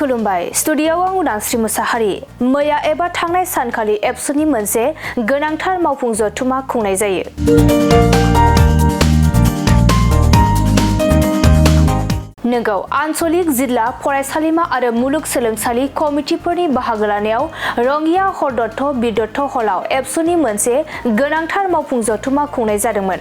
खुलुमबाय स्टुडियोआव आं उदांस्रि मुसाहारि। मैया एबा थांनाय सानखालि एबसुनि मोनसे गोनांथार मावफुं जथुमा खुंनाय जायो। नोंगौ आनसलिक जिल्ला फरायसालिमा आरो मुलुगसोलोंसालि कमिटिफोरनि बाहागो लानायाव रंगिया हरदत बिरदत हलआव एबसुनि मोनसे गोनांथार मावफुं जथुमा खुंनाय जादोंमोन।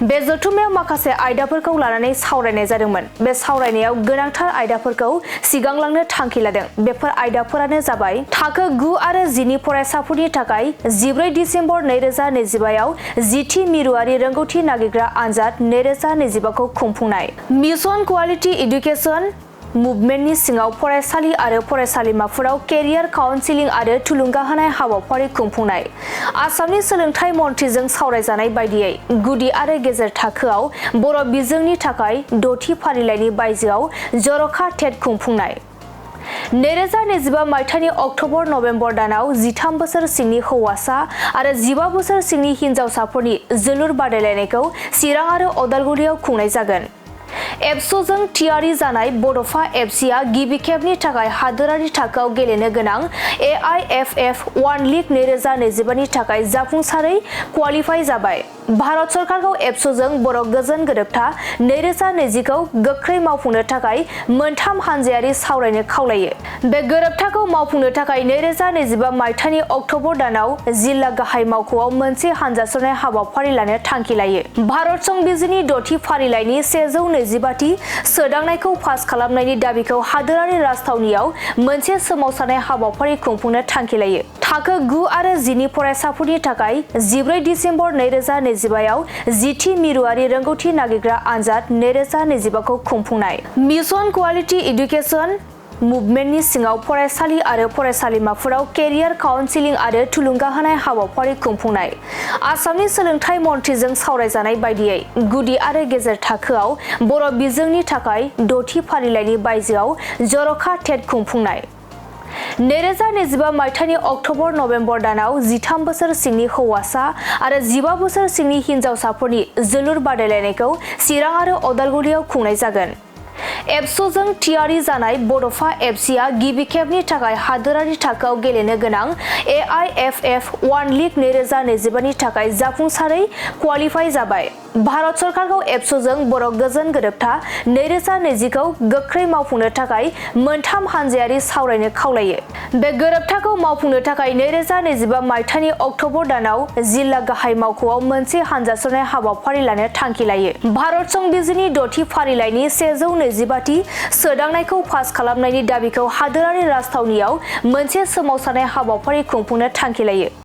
बे जथुमायाव माखासे आयदाफोरखौ लानानै सावरायनाय जादोंमोन। बे सावरायनायाव गोनांथार आयदाफोरखौ सिगांलांनो थांखि लादों। बेफोर आयदाफोरानो जाबाय थाखो 9 आरो 10 नि फरायसाफोरनि थाखाय 14 दिसेम्बर 2025 आव 10थि मिरुआरि रोंगौथि नागिरग्रा आनजाद 2025 खौ खुंफुंनाय, मिशन क्वालिटी एडुकेशन मुभमेन्टनि सिङाव फरायसालि आरो फरायसालिमाफोराव केरियार काउन्सिलिं आरो थुलुंगा होनाय हाबाफारि खुंफुंनाय, आसामनि सोलोंथाइ मन्थ्रिजों सावरायजानाय बायदियै गुदि आरो गेजेर थाखोआव बर' बिजोंनि थाखाय 6थि फारिलाइनि बायजोआव जर'खा टेट खुंफुंनाय, 2025 मायथाइनि अक्ट'बर-नबेम्बर दानाव 13 बोसोर सिंनि हौवासा आरो 15 बोसोर सिंनि हिनजावसाफोरनि जोलुर बादायलायनायखौ चिरां आरो अदालगुरियाव खुंनाय जागोन। एबसुजों थियारि जानाय बड'फा एफसिआ गिबि खेबनि थाखाय हादोरारि थाखोआव गेलेनो गोनां AIFF 1 लीग 2025 नि थाखाय जाफुंसारै क्वालिफाइ जाबाय। भारत सरकारखौ एबसुजों बर' गोजोन गोरोबथा 2020 खौ गोख्रै मावफुंनो थाखाय मोनथाम हानजायारि सावरायनो खावलायो। बे गोरोबथाखौ मावफुंनो थाखाय 2025 मायथाइनि अक्ट'बर दानाव जिल्ला गाहाय मावख'आव मोनसे हानजासुरनाय हाबाफारि लानो थांखि लायो। भारत संबिजिरनि 6थि फारिलाइनि 125थि सोदांनायखौ पास खालामनायनि दाबिखौ हादोरारि राजथावनियाव मोनसे सोमावसारनाय हाबाफारि खुंफुंनो थांखि लायो। थाखो 9 आरो 10 नि फरायसाफोरनि थाखाय 14 दिसेम्बर 2025 आव 10थि मिरुआरि रोंगौथि नागिरग्रा आनजाद 2025 खौ खुंफुंनाय, मिशन क्वालिटी एडुकेशन मुभमेन्टनि सिङाव फरायसालि आरो फरायसालिमाफोराव केरियार काउन्सिलिं आरो थुलुंगा होनाय हाबाफारि खुंफुंनाय, आसामनि सोलोंथाइ मन्थ्रिजों सावरायजानाय बायदियै गुदि आरो गेजेर थाखोआव बर' बिजोंनि थाखाय 6थि फारिलाइनि बायजोआव जर'खा टेट खुंफुंनाय, 2025 मायथाइनि अक्ट'बर-नबेम्बर दानाव 13 बोसोर सिंनि हौवासा आरो 15 बोसोर सिंनि हिनजावसाफोरनि जोलुर बादायलायनायखौ चिरां आरो अदालगुरियाव खुंनाय जागोन। एबसुजों थियारि जानाय बड'फा एफसिआ गिबि खेबनि थाखाय हादोरारि थाखोआव गेलेनो गोनां AIFF 1 लीग 2025 नि थाखाय जाफुंसारै क्वालिफाइ जाबाय। भारत सरकारखौ एबसुजों बर' गोजोन गोरोबथा 2020 खौ गोख्रै मावफुंनो थाखाय मोनथाम हानजायारि सावरायनो खावलायो। बे गोरोबथाखौ मावफुंनो थाखाय 2025 मायथाइनि अक्ट'बर दानाव जिल्ला गाहाय मावख'आव मोनसे हानजासुरनाय हाबाफारि लानो थांखि लायो। भारत संबिजिरनि 6थि फारिलाइनि 125थि सोदांनायखौ पास खालामनायनि दाबिखौ हादोरारि राजथावनियाव मोनसे सोमावसारनाय हाबाफारि खुंफुंनो थांखि लायो।